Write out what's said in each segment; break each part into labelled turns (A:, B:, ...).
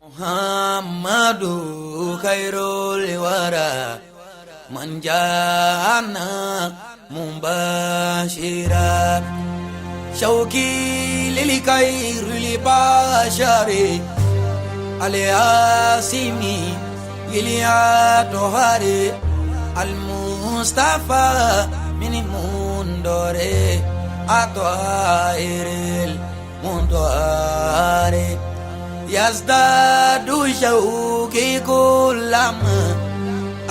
A: Muhammadu khairul wara man jana mubashira shauki lil khairil bashari aliasimi iliatohari almustafa min mundore atoairil mundoare yazdadu shauki kullama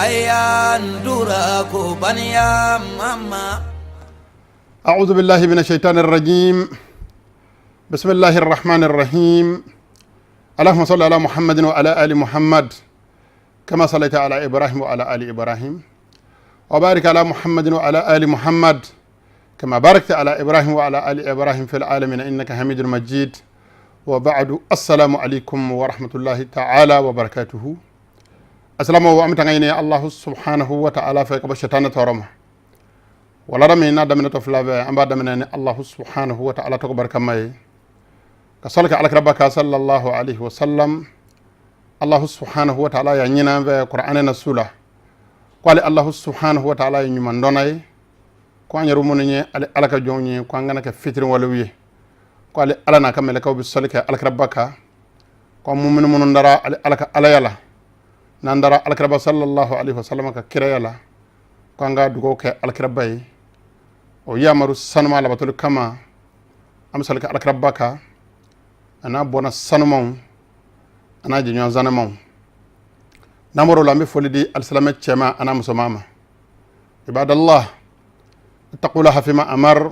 A: ayandura baniya mama.
B: أعوذ بالله من الشيطان الرجيم. بسم الله الرحمن الرحيم. اللهم صل على محمد وعلى آل محمد كما صليت على إبراهيم وعلى آل إبراهيم، وبارك على محمد وعلى آل محمد كما باركت على إبراهيم وعلى آل إبراهيم في العالمين إنك حميد مجيد. وبعد، السلام عليكم ورحمة الله تعالى وبركاته. السلام عليكم. الله سبحانه وتعالى fɛ ka bɔ shetana tɔɔrɔ ma. Walada min n'a daminɛ fila bɛ, an b'a daminɛ ni Allahu subhanahu wa ta'ala tɔgɔ barikama ye, ka sɔli ka alakiraba ka sallallahu alaihi wa sallam. Allahu subhanahu wa ta'ala ya ɲini an fɛ Qur'anɛ na su la ko ale Allahu subhanahu wa ta'ala ye ɲuman dɔnna ye, ko an yɛrɛ minnu ye ale Ala ka jɔnw ye, ko an kana kɛ fitiriwalew ye, ko ale Ala n'a ka mɛlɛkɛw bɛ sɔli kɛ alakiraba kan, ko an mumini minnu dara ale Ala ka alaya la, n'an dara alakiraba sallallahu alaihi wa sallam ka kiraya la, ko an ka dugawu kɛ alakiraba ye. O yamaru sanuma labatoli kama, an bɛ sɔli kɛ alakiraba kan, a n'a bɔnna sanumanw, a n'a jɛɲɔgɔn sanumanw. N'an bɔr'o la, an bɛ foli di alisilamɛ cɛman a n'a musoman ma. Ibadallah, ittaqullaha fima amar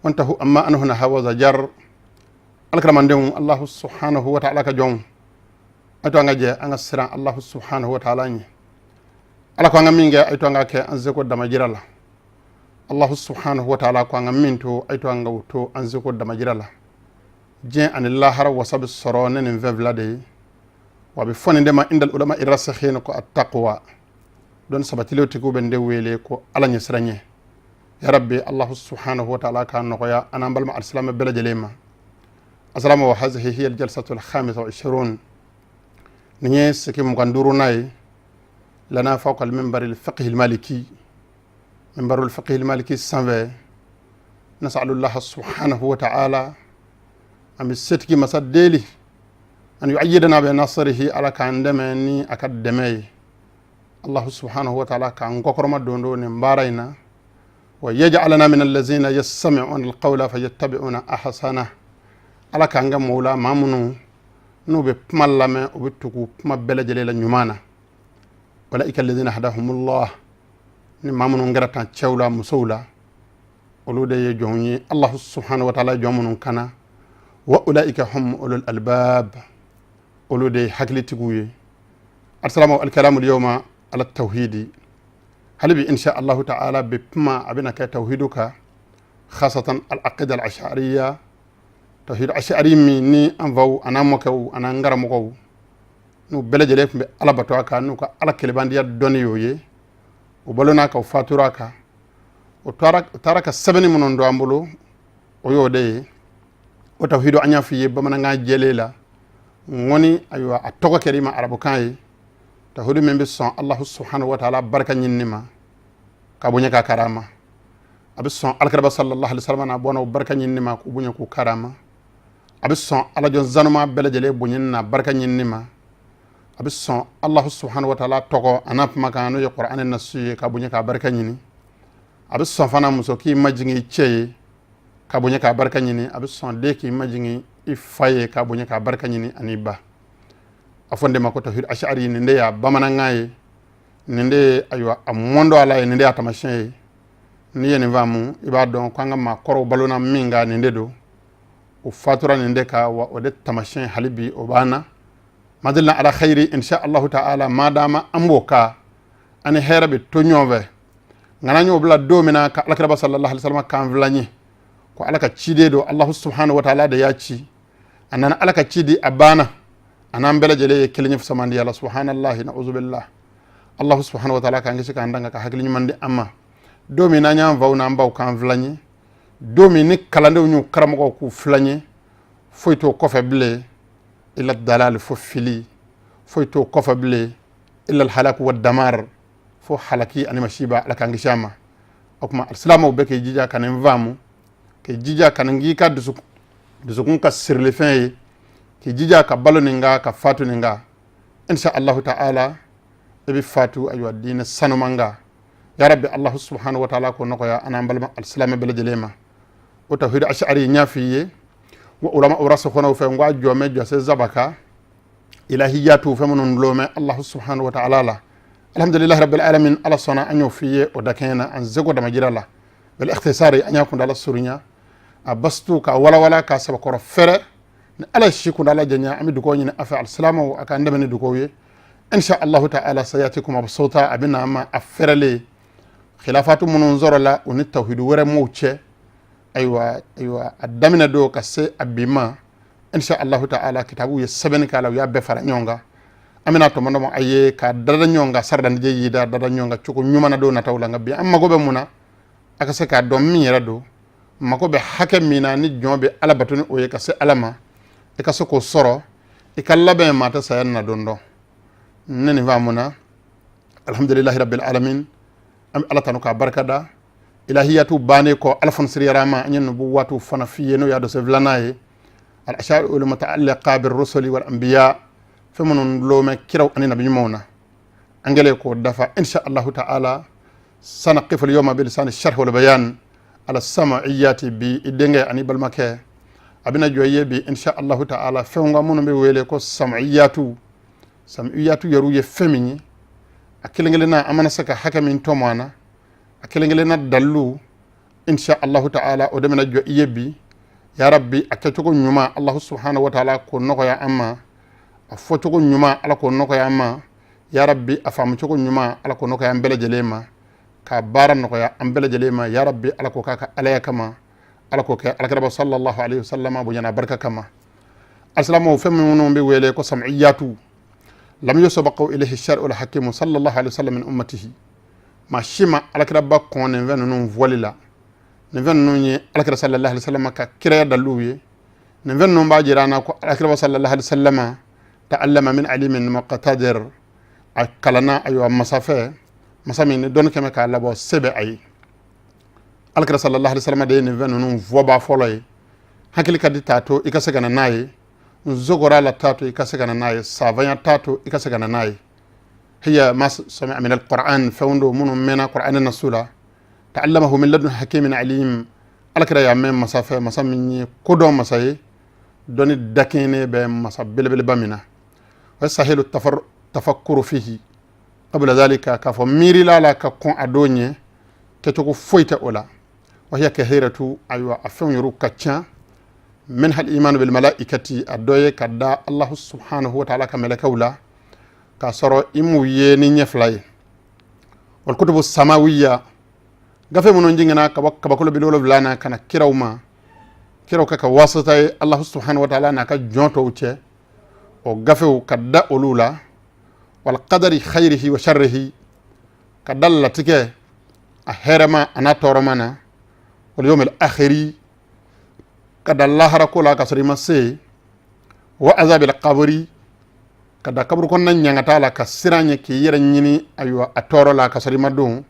B: wantahu amma anhu naha wa zajar. Alkaramandenw, Allahu subhanahu wa ta'ala ka jɔnw, a to an ka jɛ an ka siran Allahu subhanahu wa ta'ala ɲɛ. Ala ko an ka min kɛ, a to an ka kɛ an seko damajira la. Allahu subhanahu wa ta'ala ko an ka min to, a to an ka o to an seko damajira la. Diɲɛ ani lahara wasa bɛ sɔrɔ ne nin fɛn fila de ye. Wa a bɛ fɔ nin de ma indal ulama irasakhin ko attaqwa. Don sabatilenw tigiw bɛ nin de wele ko Ala ɲɛsiran ɲɛ. Ya rabbi, Allahu subhanahu wa ta'ala k'a nɔgɔya an n'an balima alisilamɛ bɛɛ lajɛlen ma. Asalamu wa hazihi hiya aljalsatu alkhamisa wa ishirun. Nin ye sigi 25nan ye lana fawqa alminbar alfiqh almaliki, minbar alfiqh almaliki sanfɛ. Nasalullah subhanahu wa ta'ala, an bɛ setigi masa deli, an yu'ayyidana bi nasrihi, Ala k'an dɛmɛ ni a ka dɛmɛ ye. Allahu subhanahu wa ta'ala k'an kɔkɔrɔma don don nin baara in na. Wa yaj'alana min allazina yastami'una alqawla fayattabi'una ahsana. Ala k'an kɛ mɔgɔw la, maa minnu n'u bɛ kuma lamɛn, u bɛ tugu kuma bɛɛ lajɛlen la ɲuman na. Ulaika allazina hadahumullah. Ni maa minnu kɛra tan, cɛw la, musow la, olu de ye jɔnw ye Allahu subhanahu wa ta'ala jɔn minnu kana. Wa ulaika hum ulul albab, olu de ye hakilitigiw ye. Asalamu alkalamu alyawma ala tawhidi. Hali bi, insha Allahu ta'ala, bi kuma a bɛna kɛ tawhidu kan, khasatan al aqida al ashariya, tawhid ashari min ni an faw an'an mɔkɛw an'an karamɔgɔw n'u bɛɛ lajɛlen tun bɛ Ala bato a kan, n'u ka Ala kelebandiya dɔnni y'o ye. O balo n'a ka, o fatura a kan, o taara ka sɛbɛnni minnu don an bolo, o y'o de ye. O tawhidu, an y'a f'i ye bamanankan jɛlen la ŋɔni, ayiwa, a tɔgɔ kɛra i ma arabukan ye, tawhidu min bɛ sɔn Allahu subhanahu wa ta'ala barika ɲinini ma ka bonya k'a karama. A bɛ sɔn alakiraba sallallahu alaihi wasallam n'a bɔnna o barika ɲinini ma k'u bonya k'u karama. A bɛ sɔn alajɔn zanuma bɛɛ lajɛlen bonyani n'a barika ɲinini ma. A bɛ sɔn Allahu subhanahu wa ta'ala tɔgɔ a n'a kumakan, n'o ye Qur'an nasu ye, ka bonya k'a barika ɲini. A bɛ sɔn fana muso k'i majigin i cɛ ye ka bonya k'a barika ɲini. A bɛ sɔn den k'i majigin i fa ye ka bonya k'a barika ɲini, ani ba. A fɔ nin de ma ko tawhid ashari. Nin de y'a bamanankan ye, nin de ye, ayiwa, a mɔndɔ ala ye, nin de y'a tamasiyɛn ye. N'i ye nin faamu, i b'a dɔn ko an ka maakɔrɔw balona min kan, nin de don. O fatura nin de kan, wa o de tamasiyɛn hali bi o b'an na. Madilna ala khayri insha Allahu ta'ala, madama an b'o kan, ani hɛrɛ bɛ to ɲɔgɔn fɛ. Nka n'an y'o bila don min na ka alakiraba sallallahu alaihi wasallam kan fila ye ko Ala ka ciden don, Allahu subhanahu wa ta'ala de y'a ci, a nana Ala ka ci di, a banna, a n'an bɛɛ lajɛlen ye kelen ye fisamandiya la. Subhanallahi, na'uzu billah. Allahu subhanahu wa ta'ala k'an kisi, k'an danga, ka hakili ɲuman di an ma. Don min n'an y'an faw n'an baw kan fila ye, don min ni kalandenw y'u karamɔgɔw k'u fila ye, foyi t'o kɔfɛ bilen. Illa dalal, fo fili, foyi t'o kɔfɛ bilen, illa alhalaku wa damar, fo halaki ani masiba. Ala k'an kisi a ma. O tuma, alisilamɛw bɛɛ k'i jija ka nin faamu, k'i jija ka nin k'i ka dusukun ka sirilifɛn ye, k'i jija ka balo nin kan, ka fatu nin kan. Insha Allahu ta'ala, i bɛ fatu, ayiwa, diinɛ sanuman kan. Ya rabbi, Allahu subhanahu wa ta'ala k'o nɔgɔya an n'an balima alisilamɛ bɛɛ lajɛlen ma. O tawhid ash'ari, n y'a f'i ye n ko ulama rasikhuna fɛ, n ko a jɔmɛ jɔse zabaka ilahiyatu, fɛn minnu dulomɛ Allahu subhanahu wa ta'ala la. Alhamdulillahi rabbil alamin, Ala sɔnna, an y'o f'i ye o dakɛɲɛ na, an seko damajira la, bil ikhtisari, an y'a kundala surunya, a bastu ka walawala ka sabakɔrɔ fɛrɛ. Ni Ala ye si kundala janya, an bɛ dugawu ɲini a fɛ, alisilamɛw, a k'an dɛmɛ ni dugawu ye. Insha Allahu ta'ala, sayatikum absauta, a bɛ na ma a fɛrɛlen khilafatu minnu sɔrɔla u ni tawhidu wɛrɛ m'u cɛ. Ayiwa, a daminɛ don ka se a bi ma, insha Allahu ta'ala, kitabu ye sɛbɛnni k'a la, u y'a bɛɛ fara ɲɔgɔn kan. An bɛna tɔmɔ a ye ka dada ɲɔgɔn kan, saradanijɛ yida dada ɲɔgɔn kan cogo ɲuman na don nataw la. Nka bi, an mago bɛ mun na? A ka se k'a dɔn min yɛrɛ don, mago bɛ hakɛ min na ni jɔn bɛ Ala bato ni o ye ka se Ala ma, i ka se k'o sɔrɔ, i ka labɛn. Maa tɛ saya na don dɔn. Ne nin faamuna, alhamdulillahi rabbil alamin. An bɛ Ala tanu k'a barika da. Ilahiyatu bannen kɔ, Ala fana siriyara ma, an ye nubuwatu fana f'i ye, n'o y'a dɔsɛ filanan ye, al ashari ul muta'alliqa bir rusuli wal anbiya, fɛn minnu dulomɛ kiraw ani nabi ɲumanw na. An kɛlen k'o dafa, insha Allahu ta'ala, sanaqifu al yawma bilisani sharh wal bayan ala sama'iyati. Bi, i denkɛ ani balimakɛ, a bɛna jɔ i ye bi, insha Allahu ta'ala, fɛnw ka minnu bɛ wele ko sama'iyatu. Sama'iyatu yɛrɛ ye fɛn min ye, a kelen kelenna, an mana se ka hakɛ min tɔmɔ an na, a kelen kelenna dalilu, insha Allahu ta'ala, o de bɛna jɔ i ye bi. Ya rabbi, a kɛcogo ɲuman, Allahu subhanahu wa ta'ala k'o nɔgɔya an ma. A fɔcogo ɲuman, Ala k'o nɔgɔya an ma. Ya rabbi, a faamucogo ɲuman, Ala k'o nɔgɔya an bɛɛ lajɛlen ma, ka baara nɔgɔya an bɛɛ lajɛlen ma. Ya rabbi, Ala k'o k'a ka alaya kama, Ala k'o kɛ alakiraba sallallahu alaihi wasallam bonyana barika kama. Alisilamɛw, fɛn minnu bɛ wele ko sam'iyatu, lam yusabaqu ilayhi shar'u al-hakimu sallallahu alaihi wasallam min ummatihi. Maa si ma alakiraba kɔn nin fɛn ninnu fɔli la. Nin fɛn ninnu ye alakira sallallahu alaihi wasallam ka kiraya daliluw ye. Nin fɛn ninnu b'a jira an na ko alakiraba sallallahu alaihi wasallam ta'allama min alimin muqtadir, a kalanna, ayiwa, masa fɛ, masa min ni dɔnni kɛmɛ k'a labɔ, se bɛ a ye. Alakira sallallahu alaihi wasallam de ye nin fɛn ninnu fɔba fɔlɔ ye. Hakili ka di t'a to i ka se ka na n'a ye, nzogora la t'a to i ka se ka na n'a ye, savanya t'a to i ka se ka na n'a ye. Hiya ma sami'a min alquran, fɛnw don minnu mɛnna Qur'an nasu la. Ta'allamahu min ladun hakimin alim, alakira y'a mɛn masa fɛ, masa min ye kodɔn masa ye, dɔnni dakɛɲɛnen bɛ masa belebeleba min na. Wa sahilu tafakkuru fihi qabla dhalika, k'a fɔ miirila la ka kɔn a don ɲɛ, kɛcogo foyi tɛ o la. Wa hiya kathiratu, ayiwa, a fɛnw yɛrɛ ka ca. Minha al imanu bil malaikati, a dɔ ye ka da Allahu subhanahu wa ta'ala ka mɛlɛkɛw la, k'a sɔrɔ i m'u ye ni ɲɛ fila ye. Wal kutubu samawiya, gafe minnu jiginna ka bɔ kabakolo 70 na ka na kiraw ma, kiraw ka wasata ye Allahu subhanahu wa ta'ala n'a ka jɔn tɔw cɛ, o gafew, ka da olu la. Wal qadari khayrihi wa sharrihi, ka da latigɛ a hɛrɛma a n'a tɔɔrɔma na. Wal yawmil akhiri, ka da lahara ko la ka sɔrɔ i ma se. Wa azabil qabri, ka da kaburu kɔnɔna ɲangata la, ka siran ɲɛ k'i yɛrɛ ɲini, ayiwa, a tɔɔrɔ la ka sɔrɔ i ma don.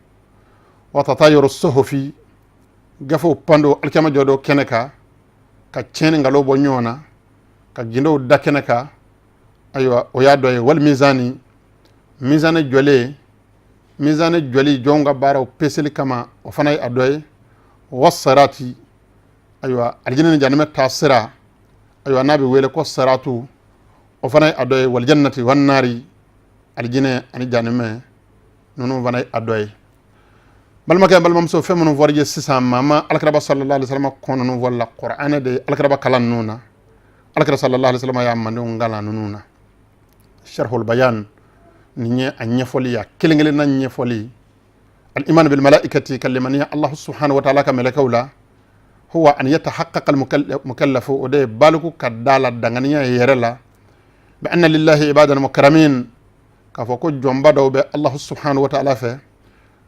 B: Wa tatayuru suhufi, gafew pando alikiyama jɔ dɔ kɛnɛ kan, ka tiɲɛ ni nkalon bɔ ɲɔgɔn na, ka gindow da kɛnɛ kan, ayiwa, o y'a dɔ ye. Wal mizani, mizani jɔlen, mizani jɔli jɔnw ka baaraw peseli kama, o fana ye a dɔ ye. Wa sarati, ayiwa, alijinɛ ni janimɛ taa sira, ayiwa, n'a bɛ wele ko saratu, o fana ye a dɔ ye. Wal jannati wan nari, alijinɛ ani janimɛ ninnu fana ye a dɔ ye. Balimakɛ, balimamuso, fɛn minnu fɔra i ye sisan, maa alakiraba sallallahu alaihi wasallam kɔn ninnu fɔli la, Qur'anɛ de ye alakiraba kalan ninnu na, alakira sallallahu alaihi wasallam y'a mandenw kalan ninnu na. Sharhul bayan, nin ye a ɲɛfɔli ye, a kelen kelenna ɲɛfɔli. Al iman bil malaikati, ka limaniya Allah subhanahu wa ta'ala ka mɛlɛkɛw la, huwa an yatahaqqaqa al mukallafu, o de ye baliku ka da la danganiya yɛrɛ la, bi anna lillahi ibadan mukramin, k'a fɔ ko jɔnba dɔw bɛ Allah subhanahu wa ta'ala fɛ,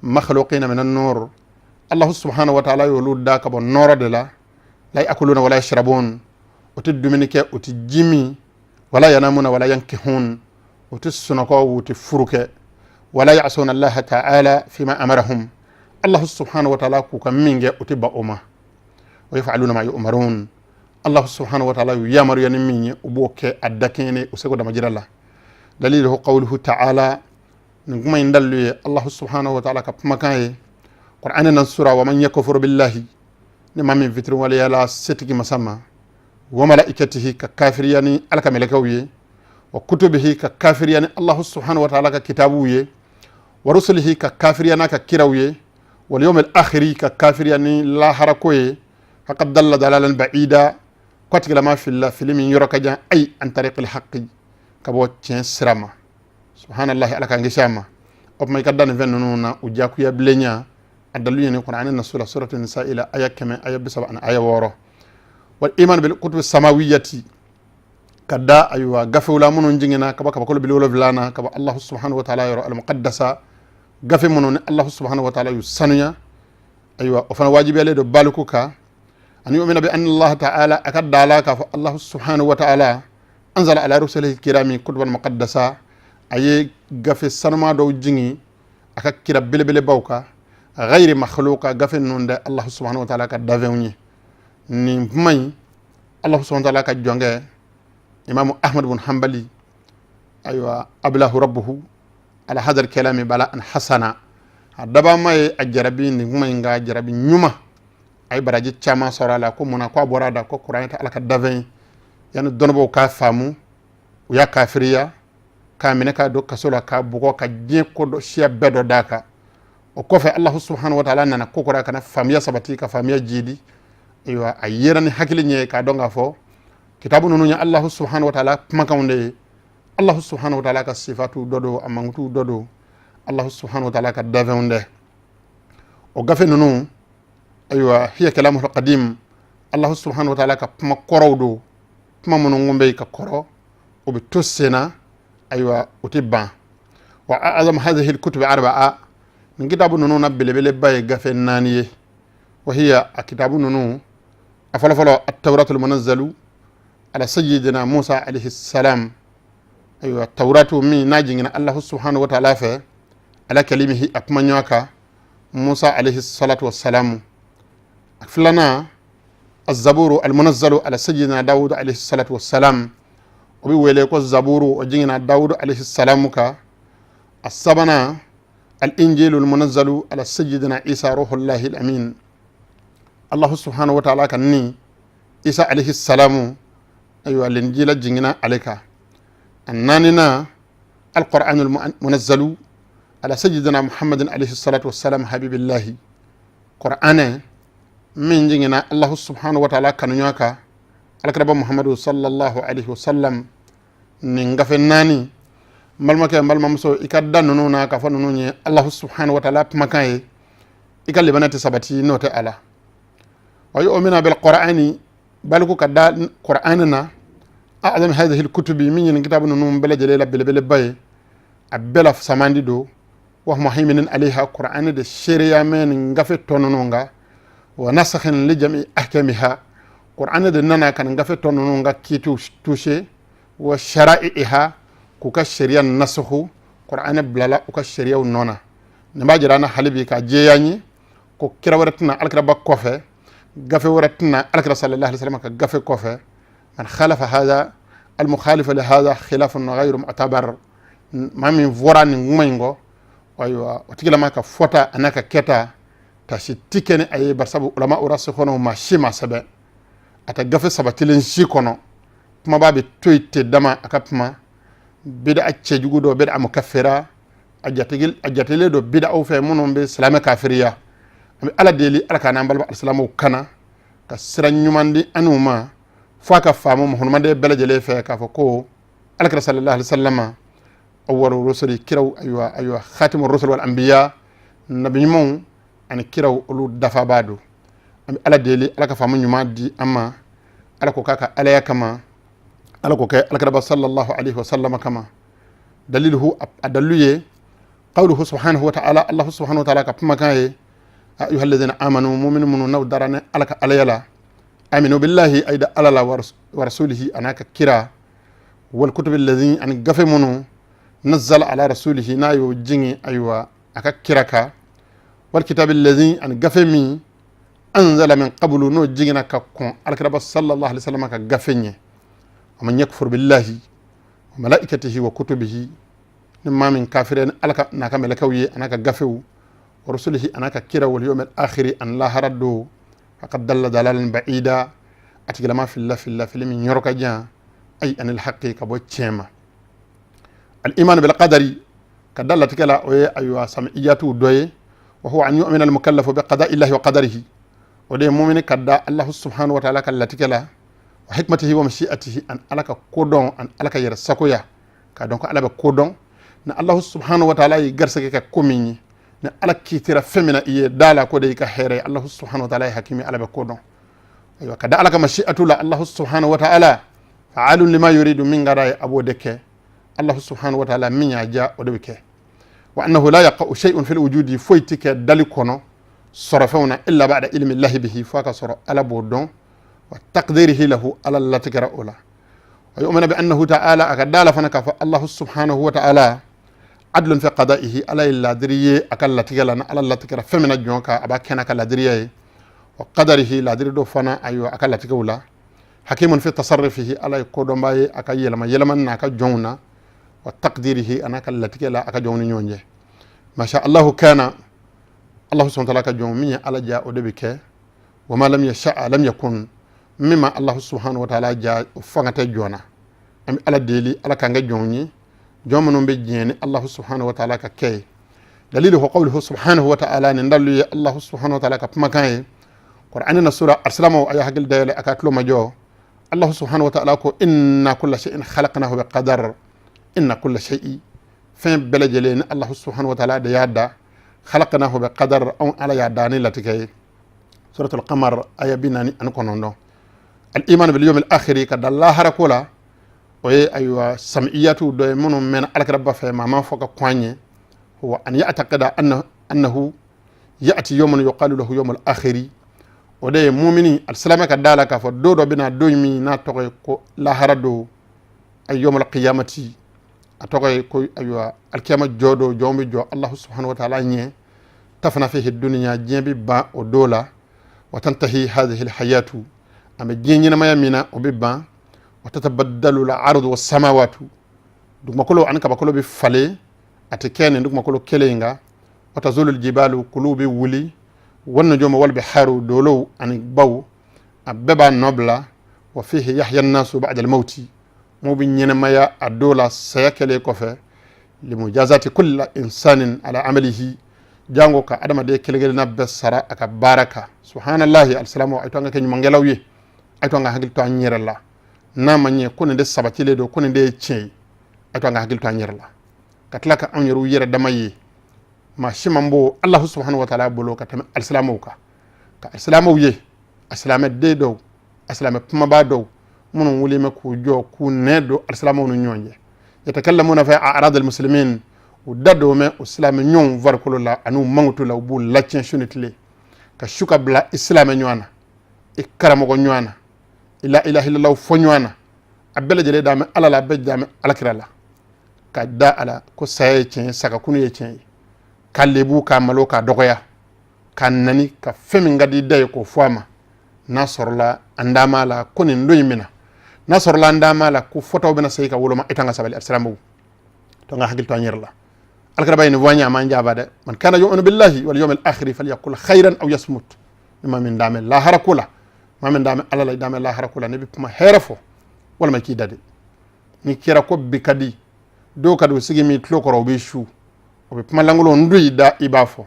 B: makhluqina min an-nur, Allah subhanahu wa ta'ala y'olu da ka bɔ nɔɔrɔ de la, la yakuluna wala yashrabun, o tɛ dumuni kɛ, o tɛ ji min. Wala yanamuna wala yankihun, u tɛ sunɔgɔ, u tɛ furu kɛ. Wala ya'suna Allah ta'ala fima amarahum, Allah subhanahu wa ta'ala k'u ka min kɛ, u tɛ ban o ma. Wa yaf'aluna ma yu'marun, Allah subhanahu wa ta'ala y'u yamaruya ni min ye, u b'o kɛ a dakɛɲɛnen u seko damajira la. Daliluhu qawluhu ta'ala, nin kuma in dalilu ye Allah subhanahu wa ta'ala ka kumakan ye Qur'an na sura: wa man yakfur billahi, ni maa min fitiriwaleya la setigi masa ma, wa malaikatihi, ka kafiriya ni Ala ka mɛlɛkɛw ye, wa kutubihi, ka kafiriya ni Allah subhanahu wa ta'ala ka kitabuw ye, wa rusulihi, ka kafiriya n'a ka kiraw ye, wal yawmil akhiri, ka kafiriya ni laharako ye, faqad dalla dalalan ba'ida, ko tigilama filila fili min yɔrɔ ka jan, ay an tariqil haqqi, ka bɔ tiɲɛ sira ma. Subhanallahi, Ala k'an kisi a ma. O tuma i ka da nin fɛn ninnu na, u jakuya bilenya a dalu ye ni Kuranɛ na sura, suratu nisa ila aya 100, aya 36. Wal iman bil kutubi samawiyati, ka da ayiwa gafew la minnu jiginna ka bɔ kabakolo 70 na, ka bɔ Allah subhanahu wa ta'ala yɔrɔ, al muqaddasa, gafe minnu ni Allah subhanahu wa ta'ala y'u sanuya. Ayiwa, o fana wajibiyalen don baliku kan. An yu'mina bi anna Allah ta'ala, a ka da la k'a fɔ Allah subhanahu wa ta'ala anzala ala rusulihi kirami kutuban muqaddasa, a ye gafe sanuma dɔw jigin a ka kira belebelebaw kan, ghayri makhluqa, gafe ninnu dɛ Allah subhanahu wa ta'ala ka dafɛnw ye. Nin kuma in, Allah subhanahu wa ta'ala ka jɔnkɛ Imamu Ahmad bun Hanbali, ayiwa, ablahu rabbuhu ala hadha kalami bala an hasana, a dabama ye a jarabi nin kuma in ka jarabi ɲuman, a ye baraji caman sɔrɔ a la. Ko munna? Ko a bɔra a da ko kuranɛ tɛ Ala ka dafɛn ye. Yanni dɔnnibaaw k'a faamu, u y'a kafiriya k'a minɛ k'a don kaso la, k'a bugɔ, ka diɲɛ ko dɔ siya bɛɛ dɔ d'a kan. O kɔfɛ, Allahu subhanahu wa ta'ala nana ko kɔrɔ ka na faamuya sabati, ka faamuya jidi. Ayiwa, a yera ni hakili ɲɛ ye k'a dɔn k'a fɔ kitabu ninnu ye Allahu subhanahu wa ta'ala kumakanw de ye, Allahu subhanahu wa ta'ala ka sifatu dɔ don, a mankutu dɔ don, Allahu subhanahu wa ta'ala ka dafɛnw dɛ. O gafe ninnu, ayiwa, hiya kalamul qadim, Allahu subhanahu wa ta'ala ka kuma kɔrɔw don, kuma minnu kun bɛ yen ka kɔrɔ, o bɛ to sen na, ayiwa, o tɛ ban. Wa a'zam hadhihi al-kutub arba'a, nin kitabu ninnu na belebeleba ye gafe naani ye. Wa hiya, a kitabu ninnu a fɔlɔ fɔlɔ, at-tawratul munazzalu ala sayyidina Musa alayhi salam, ayiwa, tawratu min n'a jiginna Allahu subhanahu wa ta'ala fɛ ala kalimihi, a kuma ɲɔgɔn kan Musa alayhi salatu wassalamu. A filanan, الزبور المنزل على سيدنا داود عليه الصلاة والسلام، o bɛ wele ko zaburu, o jiginna Dawud alayhi salamu kan. A sabanan, الإنجيل المنزل على سيدنا عيسى روح الله الأمين، الله سبحانه وتعالى kan ni Isa alayhi salamu, ayiwa, linjila jiginna ale kan. A naaninan, القرآن المنزل على سيدنا محمد عليه الصلاة والسلام حبيب الله، قرآن min jiginna Allahu subhanahu wa ta'ala kanuɲɔgɔn kan, alakiraba Muhammadu sallallahu alaihi wasallam. Nin gafe naani, n balimakɛ, n balimamuso, i ka da ninnu na k'a fɔ ninnu ye Allahu subhanahu wa ta'ala kumakan ye, i ka limaniya tɛ sabati n'o tɛ ala. Wa yu'mina bil qur'ani, baliku ka da qur'ani na, a'zam hadhihi al kutubi, min ye nin kitabu ninnu bɛɛ lajɛlen la belebeleba ye, a bɛɛ la samandi don. Wa muhaiminin alayha, qur'ani de seereya mɛ nin gafe tɔ ninnu kan. Wa nasakhin li jami ahkamiha, qur'ani de nana ka nin gafe tɔ ninnu ka kiitiw touché. Wa shara'iha, k'u ka sariya nasakhu, qur'ani bilala u ka sariyaw nɔ na. Nin b'a jira an na hali bi k'a jɛya n ye ko kira wɛrɛ tɛna alakiraba kɔfɛ, gafe wɛrɛ tɛna alakira sallallahu alaihi wasallam ka gafe kɔfɛ. Man khalafa hadha, al mukhalifa li hadha khilafun ghayru mu'tabar, maa min fɔra nin kuma in kɔ, ayiwa, o tigilama ka fɔta a n'a ka kɛta tasi ti kɛ ni a ye. Barisabu ulama rasikhono maa si ma sɛbɛn a tɛ gafe sabatilen si kɔnɔ, kumaba bɛ to yen ten dama a ka kuma bida cɛjugu dɔ bida mukaffira, a jatelen don bid'aw fɛ minnu bɛ silamɛ kafiriya. An bɛ Ala deli, Ala k'an n'an balima alisilamɛw kana ka sira ɲuman di an n'u ma, fo a ka faamu muhammaden bɛɛ lajɛlen fɛ k'a fɔ ko alakira sallallahu alaihi wasallam awwalu rusuli, kiraw, ayiwa, khatimu rusul wal anbiya, nabi ɲumanw ani kiraw olu dafabaa don. An bɛ Ala deli, Ala ka faamu ɲuman di an ma, Ala ko k'a ka alaya kama, Ala ko kɛ alakiraba sallallahu alaihi wasallam kama. Daliluhu, a dalilu ye qawluhu subhanahu wa ta'ala, Allah subhanahu wa ta'ala ka kumakan ye: ayuha alladhina amanu, mu'minu minnu n'aw dara ni Ala ka alaya la, aminu billahi, ayda Ala la, wa rasulihi, a n'a ka kira. Wal kutubi allazi, ani gafe minnu, nazzala ala rasulihi, n'a y'o jigin, ayiwa, a ka kira kan. Wal kitabi allazi, ani gafe min, anzala min qablu, n'o jiginna ka kɔn alakiraba sallallahu alaihi wasallam ka gafe ɲɛ. Wa man yakfur billahi wa malaikatihi wa kutubihi, ni maa min kafira ni Ala ka n'a ka mɛlɛkɛw ye, a n'a ka gafew, wa rusulihi, a n'a ka kira, wal yawmil akhiri, ani lahara don, faqad dalla dalalan ba'ida, a tigilama filila filila fili min yɔrɔ ka jan, ay anil haqqi, ka bɔ tiɲɛ ma. Al iman bil qadari, ka da latigɛ la, o ye, ayiwa, samiyatuw dɔ ye. Wa huwa an yu'mina al mukallafu bi qada'i llahi wa qadarihi, o de ye mumini ka da Allahu subhanahu wa ta'ala ka latigɛ la, wa hikmatihi wa mashi'atihi, an Ala ka kodɔn, an Ala ka yɛrɛ sagoya, k'a dɔn ko Ala bɛ kodɔn. Ni Allahu subhanahu wa ta'ala y'i garisɛgɛ kɛ ko min ye, ni Ala kiitira fɛn min na i ye, da la ko de y'i ka hɛrɛ ye. Allahu subhanahu wa ta'ala ye hakimi, Ala bɛ kodɔn. Ayiwa, ka da Ala ka mashi'atu la, Allahu subhanahu wa ta'ala fa'alun lima yuridu, min ka d'a ye, a b'o de kɛ. Allahu subhanahu wa ta'ala, min y'a diya, o de bɛ kɛ. Wa annahu la yaqa'u shay'un fil wujudi, foyi tɛ kɛ dali kɔnɔ, sɔrɔfɛnw na, illa ba'da ilmi llahi bihi, fo a ka sɔrɔ Ala b'o dɔn, wa taqdirihi lahu, Ala latigɛra o la. Wa yu'minu bi annahu ta'ala, a ka da la fana k'a fɔ Allahu subhanahu wa ta'ala adlun fi qada'ihi, Ala ye ladiri ye a ka latigɛ la. Ni Ala latigɛra fɛn min na jɔn kan, a b'a kɛ n'a ka ladiriya ye. Wa qadarihi, ladiri dɔ fana, ayiwa, a ka latigɛw la. Hakimun fi tasarrufihi, Ala ye kodɔnba ye a ka yɛlɛma yɛlɛmani n'a ka jɔnw na. Wa taqdirihi, a n'a ka latigɛ la a ka jɔnw ni ɲɔgɔn cɛ. Masha Allahu kana, Allahu subhanahu wa ta'ala ka jɔn, min ye Ala diya, o de bɛ kɛ. Wa ma lam yasha lam yakun, min ma Allahu subhanahu wa ta'ala diya, o fanga tɛ jɔn na. An bɛ Ala deli, Ala k'an kɛ jɔnw ye, jɔn minnu bɛ diɲɛ ni Allahu subhanahu wa ta'ala ka kɛ ye. Dalilu qawluhu subhanahu wa ta'ala, nin dalu ye Allahu subhanahu wa ta'ala ka kumakan ye Qur'ani na sura. Alsilamaw, a ye hakili dayɛlɛ, a ka tulo majɔ. Allahu subhanahu wa ta'ala ko: inna kulla shay'in khalaqnahu bi qadar. Inna kulla shay'in, fɛn bɛɛ lajɛlen ni Allahu subhanahu wa ta'ala de y'a da, khalaqnahu bi qadar, anw Ala y'a da ni latigɛ ye. Suratul Qamar, aya 49. Al iman bil yawmil akhiri, ka da lahara ko la, o ye, ayiwa, samiyatu dɔ ye minnu mɛnna alakira fɛ, maa ma fɔ ka kɔn an ye. Wa an ya'taqida annahu ya'ti yawmun yuqalu lahu yawmul akhiri, o de ye mumini alisilamɛ ka da la k'a fɔ don dɔ bɛna, don min n'a tɔgɔ ye ko lahara don, ay yawmul qiyamati, a tɔgɔ ye ko, ayiwa, alikiyama jɔ don, jɔn bɛ jɔ Allahu subhanahu wa ta'ala ɲɛ. Tafana fihi dunya, diɲɛ bɛ ban o don la. Wa tantahi hadhihi alhayatu, an bɛ diɲɛ ɲɛnamaya min na, o bɛ ban. Wa tatabaddalu al-ardu was samawatu, dugumakolo ani kabakolo bɛ falen, a tɛ kɛ nin dugumakolo kelen in kan. Wa tazulu aljibalu, kuluw bɛ wuli. Wan nujumu wal biharu, dolow ani baw, a bɛɛ b'a nɔ bila. Wa fihi yahya an-nasu ba'da al-mawti, mo bɛ ɲɛnamaya a dɔw la saya kɛlen kɔfɛ. Limujazati kulli insanin ala amalihi, jango ka adamaden kelen kelenna bɛɛ sara a ka baara kan. Subhanallahi. Alisilamu, a to an ka kɛ ɲumankɛlaw ye, a to an ka hakili to an yɛrɛ la. N'a ma ɲɛ ko nin de sabatilen don, ko nin de ye tiɲɛ ye, a to an ka hakili to an yɛrɛ la, ka tila ka anw yɛrɛw yɛrɛ dama ye. Maa si man b'o Allahu subhanahu wa ta'ala bolo ka tɛmɛ alisilamɛw kan. Ka alisilamɛw ye, alisilamɛ den dɔw, alisilamɛ kumabaa dɔw minnu wulilen bɛ k'u jɔ k'u nɛ don alisilamɛw ni ɲɔgɔn cɛ, yatakallamuna fi a'rad almuslimin, u da don mɛ o silamɛ ɲɔgɔnw farikolo la ani u mankutu la, u b'u latiɲɛ su ni tile, ka su ka bila i silamɛ ɲɔgɔn na, i karamɔgɔ ɲɔgɔn na, i la ilaha illallah fɔ ɲɔgɔn na. A bɛɛ lajɛlen d'a mɛn Ala la, a bɛɛ d'a mɛn alakira la, ka da a la ko saya ye tiɲɛ ye, sagakunu ye tiɲɛ ye, ka lebu, k'a malo, k'a dɔgɔya, ka nani, ka fɛn min ka di i da ye k'o fɔ a ma. N'a sɔrɔla an dama la ko nin don in bɛna, n'a sɔrɔla an dama la ko fɔtaw bɛna segin ka woloma, e kan ka sabali. Alisilamɛw, to an ka hakili to an yɛrɛ la. Alakira ye nin fɔ an ye, a m'an jaaba dɛ. Man kana yu'minu billahi wal yawmil akhiri falyaqul khayran aw yasmut. Ni maa min dame lahara ko la, maa min dame Ala la, i dame lahara ko la, ne bɛ kuma hɛrɛ fɔ walima k'i da de. Ni kɛra ko bi ka di dɔw ka di, u sigi min tulo kɔrɔ, u bɛ su, o bɛ kuma lankolon n don i da, i b'a fɔ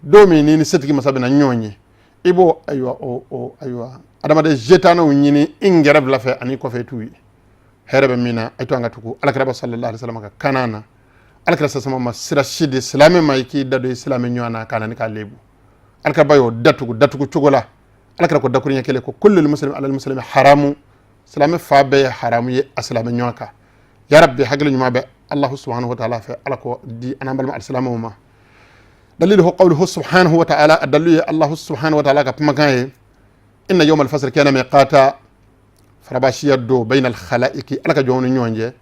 B: don min ni setigi masa bɛna ɲɔgɔn ye, i b'o, ayiwa, o ayiwa, adamaden jetanɛw ɲini i ngɛrɛ bila fɛ ani kɔfɛ, i t'u ye. Hɛrɛ bɛ min na, a to an ka tugu alakira sallallahu alaihi wasallam ka kana na. Alakira sasama ma sira si di silamɛ ma i k'i da don i silamɛ ɲɔgɔn na k'a na ni k'a lebu. Alakira y'o datugu datugu cogo la. Alakira ko dakuruɲɛ kelen ko: kullu muslim ala muslimi haramu, silamɛ fa bɛɛ ye haramu ye a silamɛ ɲɔgɔn kan. Ya rabbi, hakili ɲuman bɛ Allahu subhanahu wa ta'ala fɛ, Ala ko di an balima alisilamɛw ma. Daliluhu qawluhu subhanahu wa ta'ala, a dalilu ye Allahu subhanahu wa ta'ala ka kumakan ye: inna yawma al-fasl kana miqata. Farabasiya do bayna alkhalaiki, Ala ka jɔnw ni ɲɔgɔn cɛ,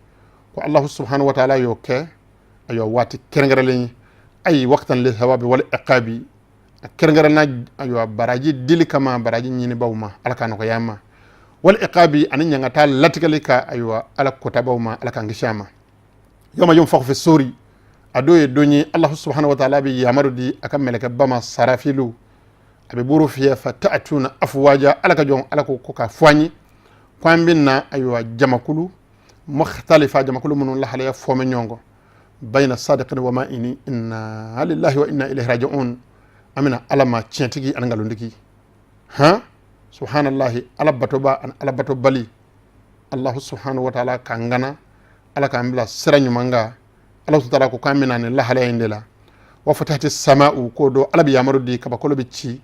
B: ko Allahu subhanahu wa ta'ala y'o kɛ, ayiwa, waati kɛrɛnkɛrɛnlen ye, ay waqtan li thawabi wal iqabi, a kɛrɛnkɛrɛnna, ayiwa, baraji dili kama baraji ɲinibaw ma, Ala ka nɔgɔya ma, wal iqabi, ani ɲangata latigɛli ka, ayiwa, Ala kotabaw ma, Ala k'an kisi a ma. Yawma yunfakhu fi suri, a do ye don ye Allahu subhanahu wa ta'ala bɛ yamaru di a ka mɛlɛkɛba ma Sarafilu, a bɛ buru fiyɛ, fa ta'tuna afwaja, Ala ka jɔn, Ala ko k'a fɔ an ye ko an bɛ na, ayiwa, jamakulu mukhtalifa, jamakulu minnu lahalaya fɔ bɛ ɲɔgɔn kɔ, bayna sadiqin wa ma'ini, inna lillahi wa inna ilayhi raji'un, an bɛna Ala ma tiɲɛtigi ani nkalontigi. Han, subhanallahi, Ala batoba ani Ala batobali. Allahu subhanahu wa ta'ala k'an gana, Ala k'an bila sira ɲuman kan. Ala subhanahu wa ta'ala ko k'an bɛna nin lahalaya in de la. Wa fatahati sama'u, ko do Ala bɛ yamaru di, kabakolo bɛ ci.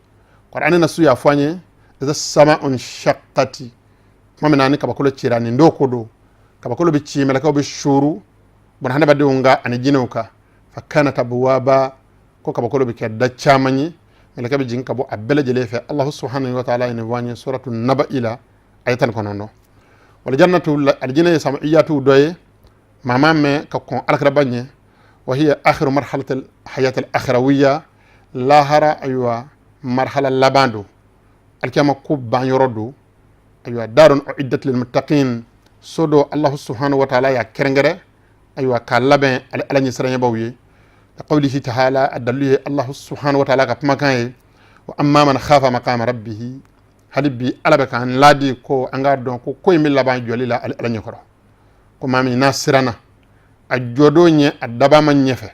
B: Qur'ani na su y'a fɔ an ye, iza sama'u shaqqati, tuma min na ni kabakolo cira, nin do ko do kabakolo bɛ ci, mɛlɛkɛw bɛ suuru bɔn hadamadenw kan ani jinɛw kan, fa kanat abwaba, ko kabakolo bɛ kɛ da caman ye, mɛlɛkɛ bɛ jigin ka bɔ a bɛɛ lajɛlen fɛ. Allahu subhanahu wa ta'ala ye nin fɔ an ye suratu Naba'i la, a ye 19. Wal jannatu, alijinɛ ye samiyatu dɔ ye, maa ma mɛn ka kɔn alakiraba ɲɛ, wa hiya akhiru marhalati hayat al akhirawiya, lahara, ayiwa, marhala laban don, alikiyama ko ban yɔrɔ don. Ayiwa, darun uiddat lil muttaqin, so do Allahu subhanahu wa ta'ala y'a kɛrɛnkɛrɛn, ayiwa, k'a labɛn ale Ala ɲɛsiranɲɛbaw ye. Ka qawlihi ta'ala, a dalilu ye Allahu subhanahu wa ta'ala ka kumakan ye, wa amma man khafa maqama rabbihi. Hali bi Ala bɛ k'an laadi ko an k'a dɔn ko ko in bɛ laban jɔli la ale Ala ɲɛkɔrɔ, ko maa min n'a siranna a jɔdon ɲɛ a dabama ɲɛfɛ,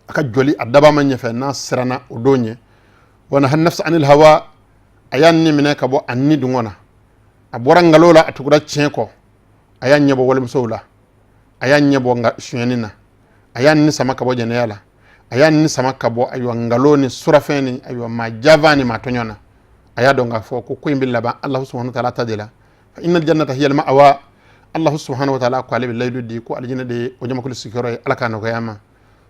B: a ka jɔli a dabama ɲɛfɛ, n'a siranna o don ɲɛ, wa naha nafsa anil hawa, a y'a ni minɛ ka bɔ a ni dungɔ na, a bɔra nkalon la, a tugura tiɲɛ kɔ, a y'a ɲɛbɔ walimusow la, a y'a ɲɛbɔ nka sonyɛni na, a y'a ni sama ka bɔ jɛnɛya la, a y'a ni sama ka bɔ, ayiwa, nkalon ni surafɛn ni, ayiwa, maa jafa ni maa tɔɲɔ na, a y'a dɔn k'a fɔ ko ko in bɛ laban Allahu subhanahu wa ta'ala ta de la, fa innal jannata hiya al-ma'wa, Allahu subhanahu wa ta'ala ko ale bɛ layidu di ko alijinɛ de ye o jamakulu sigiyɔrɔ ye, Ala k'a nɔgɔya ma.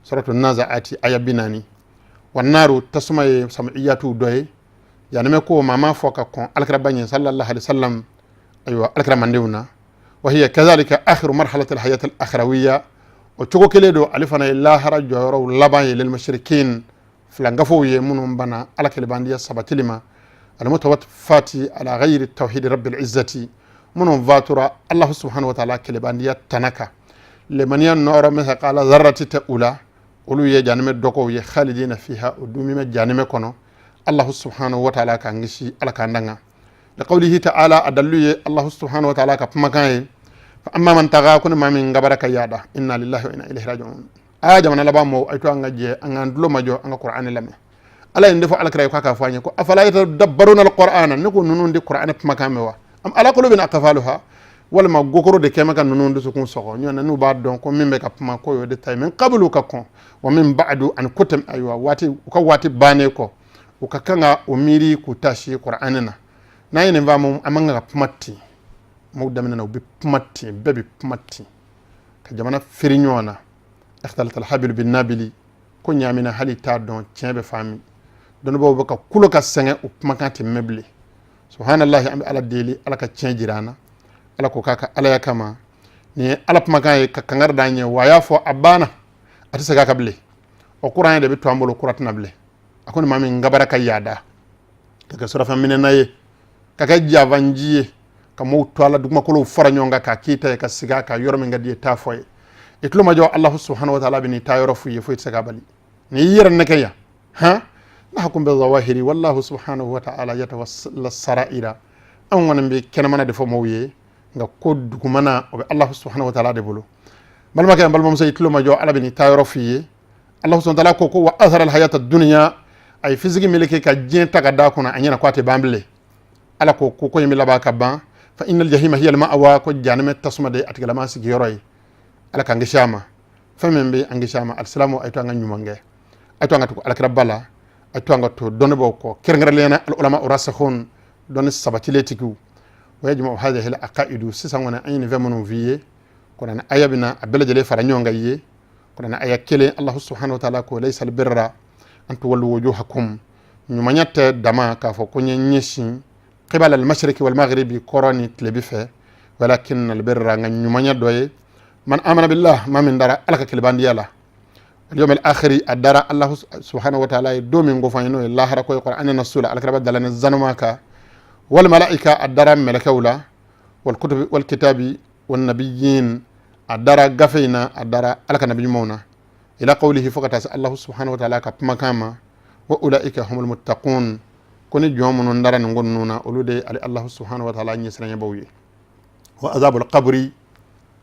B: Suratu Nazaati, aya 40. Wa naru, tasuma ye samiyatu dɔ ye, janimɛ ko maa ma fɔ ka kɔn alakiraba ɲɛ sallallahu alaihi wasallam, ayiwa, alakira mandenw na, wa hiya kadhalika akhiru marhalati alhayat alakhirawiya, o cogo kelen don, ale fana ye lahara jɔyɔrɔw laban ye, lil mushrikin, filankafow ye minnu bana Ala kelebandiya sabatili ma, almutawaffati ala ghayri tawhid rabbil izzati, minnu fatura Allahu subhanahu wa ta'ala kelebandiya tana kan, lemaniya nɔrɔ mithqala zarrati tɛ u la, olu ye janimɛ dɔgɔw ye, khalidina fiha, o dumi bɛ janimɛ kɔnɔ. Allahu subhanahu wa ta'ala k'an kisi, Ala k'an danga. Liqawlihi ta'ala, a dalilu ye Allahu subhanahu wa ta'ala ka kumakan ye, fa amma man taga, ko ni maa min gabara ka yaada, inna lillahi wa inna ilayhi raji'un. A jamana laban mɔgɔw, a to an ka jɛ an k'an tulo majɔ, an ka Qur'ani lamɛn. Ala ye nin de fɔ alakira ye k'a fɔ an ye ko afala yatadabbaruna alqur'ana, ne ko ninnu de Qur'ani kumakan mɛn wa, am ala qulubin aqfaluha, walima gokoro de kɛmɛ ka ninnu dusukun sɔgɔ ɲɔgɔn na, n'u b'a dɔn ko min bɛ ka kuma ko y'o de ta ye, min qablu, ka kɔn, wa min ba'du, ani ko tɛmɛ, ayiwa, waati u ka waati bannen kɔ, u ka kan ka o miiri k'u tasi Qur'ani na. N'an ye nin faamu, an man kan ka kuma ten. Maaw daminɛ na, u bɛ kuma ten, bɛɛ bɛ kuma ten ka jamana feere ɲɔgɔn na. Ikhtalata alhabilu bin nabili, ko ɲaamina hali t'a dɔn tiɲɛ bɛ fan min. Dɔnnibaw bɛ ka kulo ka sɛgɛn, o kumakan tɛ mɛn bilen. Subhanallahi, an bɛ Ala deli, Ala ka tiɲɛ jira an na, Ala ko k'a ka alaya kama. Nin ye Ala kumakan ye ka kangari d'an ye, wa a y'a fɔ a banna, a tɛ segin a kan bilen. O kuran de bɛ to an bolo, kura tɛna bilen. A ko ni maa min gabara ka yaada ka kɛ surafɛn minɛna ye, ka kɛ jafanji ye, ka mɔgɔw to ala dugumakolow fara ɲɔgɔn kan k'a k'i ta ye, ka sigi a kan yɔrɔ min ka di ye, t'a fɔ ye, i tulo ma jɔ, Allahu subhanahu wa ta'ala bɛ n'i taa yɔrɔ f'u ye, foyi tɛ se k'a bali. N'i y'i yɛrɛ nɛgɛ yan, han, nahkum bi zawahiri wallahu subhanahu wa ta'ala yatawalla saraira. Anw kɔni bɛ kɛnɛmana de fɔ mɔgɔw ye, nka ko dugumana, o bɛ Allahu subhanahu wa ta'ala de bolo. Balimakɛ, balimamuso, i tulo ma jɔ, Ala bɛ n'i taa yɔrɔ f'i ye. Allahu subhanahu wa ta'ala ko wa athara alhayata dunya, a ye fisigi meleke ka diɲɛ ta ka d'a kunna, a ɲɛna ko a tɛ ban bilen. Ala ko ko in bɛ laban ka ban, fa innal jahima hiya al-ma'wa, ko janimɛ tasuma de a tigilama sigiyɔrɔ ye. Ala k'an kisi a ma. Fɛn min bɛ an kisi a ma, alisilamu, a ye to an ka ɲuman kɛ, a ye to an ka tugu alakiraba la, a ye to an ka to dɔnnibaw kɔ, kɛrɛnkɛrɛnnenya la al-ulama rasikhun, dɔnni sabatilen tigiw. Wa yajma'u hadhihi al-aqaidu, sisan kɔni an ye nin fɛn minnu f'i ye, kuranɛ aya bɛna a bɛɛ lajɛlen fara ɲɔgɔn kan i ye. Kuranɛ aya kelen, Allahu subhanahu wa ta'ala ko laysa albirra an tuwallu wujuhakum, ɲumanya tɛ dama k'a fɔ ko n ye ɲɛsin Qibala al-mashriqi wal maghribi, kɔrɔn ni tilebi fɛ. Walakin albirra, nka ɲumanya dɔ ye, man amana billah, ma min dara Ala ka kelebandiya la, wal yawm al-akhiri, a dara Allah subhanahu wa ta'ala ye don min ko fɔ an ye, n'o ye lahara ko ye, Qur'an na sula alakira dala ni zanuma kan, wal malaika, a dara mɛlɛkɛw la, wal kutubi wal kitabi wan nabiyyin, a dara gafe in na, a dara Ala ka nabi ɲumanw na, ila qawlihi, fo ka taa se Allah subhanahu wa ta'ala ka kumakan ma, wa ulaika humul muttaqun, ko ni jɔn minnu dara nin ko ninnu na, olu de ye ale Allah subhanahu wa ta'ala ɲɛsiranɲɛbaw ye. Wa azabul qabri,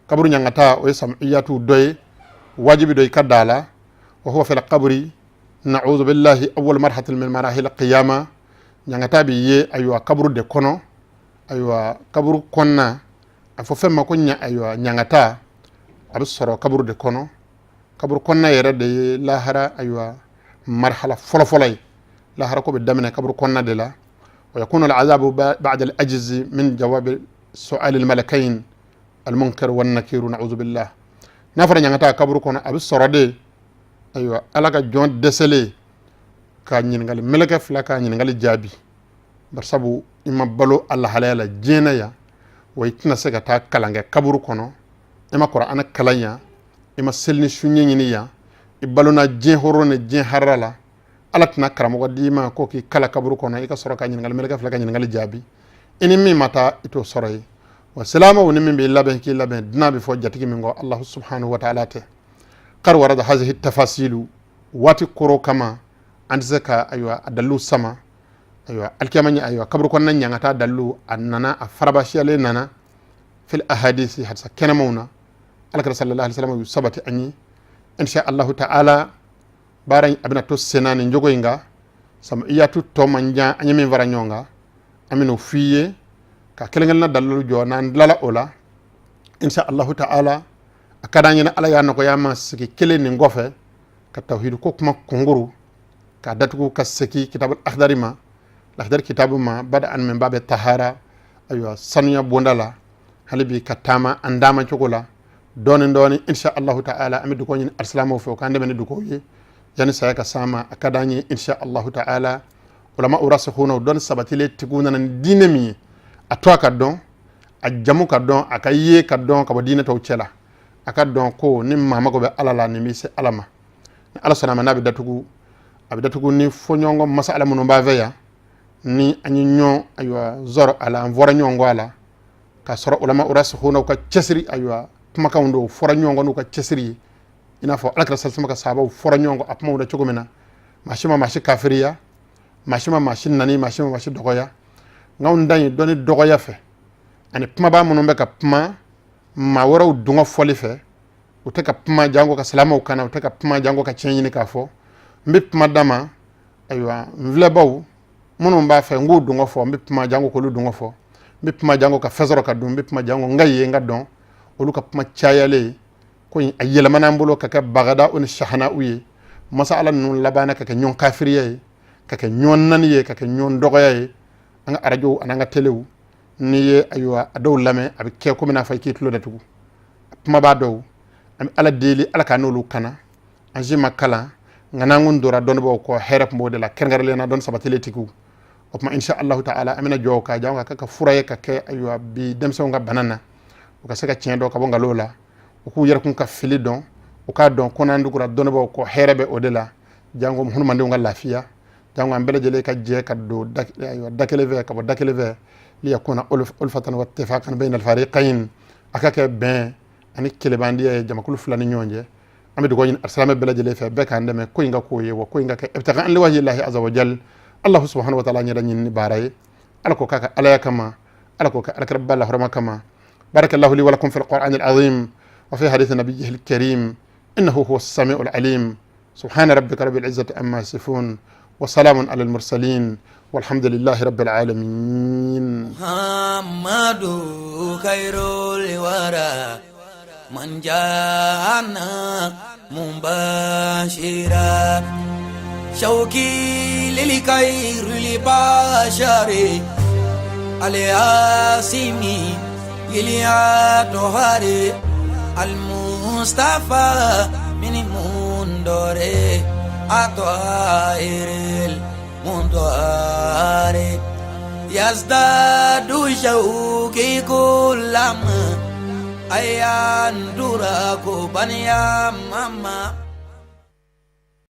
B: kaburu ɲangata, o ye samiyatu dɔ ye, wajibi dɔ i ka da la. Wa huwa fil qabri, na'udhu billahi, awwal marhatin min marahil qiyama. Ɲangata bi ye, ayiwa, kaburu de kɔnɔ. Ayiwa, kaburu kɔnɔna, a fɔ fɛn ma ko ɲa, ayiwa, ɲangata a bɛ sɔrɔ kaburu de kɔnɔ. Kaburu kɔnɔna yɛrɛ de ye lahara, ayiwa, marhala fɔlɔfɔlɔ ye. Lahara ko bɛ daminɛ kaburu kɔnɔna de la. Wa yakunu al-azabu ba'da al-ajzi min jawabi su'al al-malakain al-munkar wan nakir, na'udhu billah. N'a fɔra ɲangata kaburu kɔnɔ, a bɛ sɔrɔ de, ayiwa, Ala ka jɔn dɛsɛlen ka ɲininkali mɛlɛkɛ fila ka ɲininkali jaabi, barisabu i ma balo a lahalaya la diɲɛ na yan, wa i tɛna se ka taa kalan kɛ kaburu kɔnɔ. I ma Kuranɛ kalan yan, i ma seli ni sun ɲɛɲini yan, i balona diɲɛ hɔrɔn ni diɲɛ harara la. Ala tɛna karamɔgɔ d'i ma ko k'i kala kaburu kɔnɔ, i ka sɔrɔ ka ɲininkali mɛlɛkɛ fila ka ɲininkali jaabi. I ni min ma taa, i t'o sɔrɔ yen. Wa silamaw ni min b'i labɛn k'i labɛn, dunan bɛ fɔ jatigi min kɔ, Allahu subhanahu wa ta'ala tɛ. Kar warada hazihi tafasilu, waati koro kama an tɛ se ka, ayiwa, a dalilu sama. Ayiwa, alikiyama ɲɛ, ayiwa, kaburu kɔnɔna ɲangata dalilu, a nana, a farabasiyalen nana fil ahadisi, hadisa kɛnɛmaw na, Alakira sallallahu alaihi wasallam y'u sabati an ye. Insha Allahu ta'ala, baara in a bɛna to senna nin jogo in kan. Samiyatu tɔ man jan, an ye min fara ɲɔgɔn kan, an bɛn'o f'i ye ka kelen kelenna dalilu jɔ. N'an tilala o la, insha Allahu ta'ala, a ka d'an ye, Ala y'a nɔgɔya ma, sigi kelen nin kɔfɛ ka tawhidu ko kuma kunkuru k'a datugu, ka segi kitabul akhdari ma, lakhdari kitabu ma, bada an min babe tahara, ayiwa, sanuya bonda la, hali bi ka taama an dama cogo la dɔɔni dɔɔni, insha Allahu ta'ala. An bɛ dugawu ɲini alisilamɛw fɛ, u k'an dɛmɛ ni dugawu ye yanni saya ka s'an ma. A ka d'an ye, insha Allahu ta'ala, ulama urasikhuna, dɔnni sabatilen tigiw nana ni diinɛ min ye, a to a ka dɔn, a jamu ka dɔn, a ka ye ka dɔn ka bɔ diinɛ tɔw cɛ la, a ka dɔn ko ni maa mago bɛ Ala la, nin bɛ se Ala ma. Ni Ala sɔnna a ma, n'a bɛ datugu, a bɛ datugu ni fɔɲɔgɔnkɔ masala minnu b'a fɛ yan, ni an ye ɲɔgɔn, ayiwa, zɔrɔ a la, an fɔra ɲɔgɔn kɔ a la, k'a sɔrɔ ulama urasikhuna ka cɛsiri, ayiwa, kumakanw don, fɔra ɲɔgɔn kɔ n'u ka cɛsiri ye, i n'a fɔ Alakira sallallahu ka sahabaw fɔra ɲɔgɔn kɔ a kumaw la cogo min na. Maa si ma maa si kafiriya, maa si ma maa si nani, maa si ma maa si dɔgɔya. Nka anw dan ye dɔnni dɔgɔya fɛ ani kumabaa minnu bɛ ka kuma maa wɛrɛw dungɔ fɔli fɛ. U tɛ ka kuma janko ka silamɛw kana, u tɛ ka kuma janko ka tiɲɛ ɲini k'a fɔ. N bɛ kuma d'a ma, ayiwa, n filɛbaw minnu b'a fɛ n k'u dungɔ fɔ, n bɛ kuma janko k'olu dungɔ fɔ, n bɛ kuma janko ka fɛn sɔrɔ ka dun, n bɛ kuma janko n ka ye n ka dɔn. Olu ka kuma cayalen ko in, a yɛlɛmana an bolo ka kɛ bagada o ni sahana u ye. Masala ninnu labanna ka kɛ ɲɔgɔn kafiriya ye, ka kɛ ɲɔgɔn nani ye, ka kɛ ɲɔgɔn dɔgɔya ye. An ka arajow an'an ka telew, n'i ye, ayiwa, a dɔw lamɛn, a bɛ kɛ komi n'a fɔ i k'i tulo datugu. Kuma b'a dɔw, an bɛ Ala deli, Ala k'an n'olu kana. An si ma kalan, nka n'an kun dora dɔnnibaaw kɔ, hɛrɛ tun b'o de la, kɛrɛnkɛrɛnnenya la dɔnni sabatilen tigiw. O tuma, insha Allahu ta'ala, an bɛna jɔ ka jan ka kɛ ka fura ye ka kɛ, ayiwa, bi denmisɛnw ka bana na, u ka se ka tiɲɛ dɔn ka bɔ nkalon la, u k'u yɛrɛ kun ka fili dɔn, u k'a dɔn ko n'an dugura dɔnnibaaw kɔ, hɛrɛ bɛ o de la, janko hadamadenw ka lafiya, janko an bɛɛ lajɛlen ka jɛ ka don da kelen fɛ, ka bɔ da kelen fɛ, liyakuna ulfatan wa ittifaqan bayna al-fariqayn, a ka kɛ bɛn ani kelebandiya ye jamakulu fila ni ɲɔgɔn cɛ. An bɛ dugawu ɲini alisilamɛ bɛɛ lajɛlen fɛ, bɛɛ k'an dɛmɛ ko in ka k'o ye, wa ko in ka kɛ ibtigaan liwajhi llahi azza wa jal, Allahu subhanahu wa ta'ala ɲɛda ɲini ni baara ye. Ala k'o k'a ka alaya kama, Ala k'o kɛ alakira ba lahɔrɔma kama. Barakallahu li wa lakum fil qur'anil azim wa fi hadith nabiyyihi al-karim, innahu huwa as-sami'ul alim. Subhana rabbika rabbil izzati amma yasifun wa salamun alal mursalin, walhamdulillahi rabbil alamin.
A: Muhammadu khairul wara man jana mubashira shauki lil khairil bashari aliasimi iliatohari almustafa min mundore atoairil mundoare. يزداد شوقي كلما أيان دراكو بنيا ماما.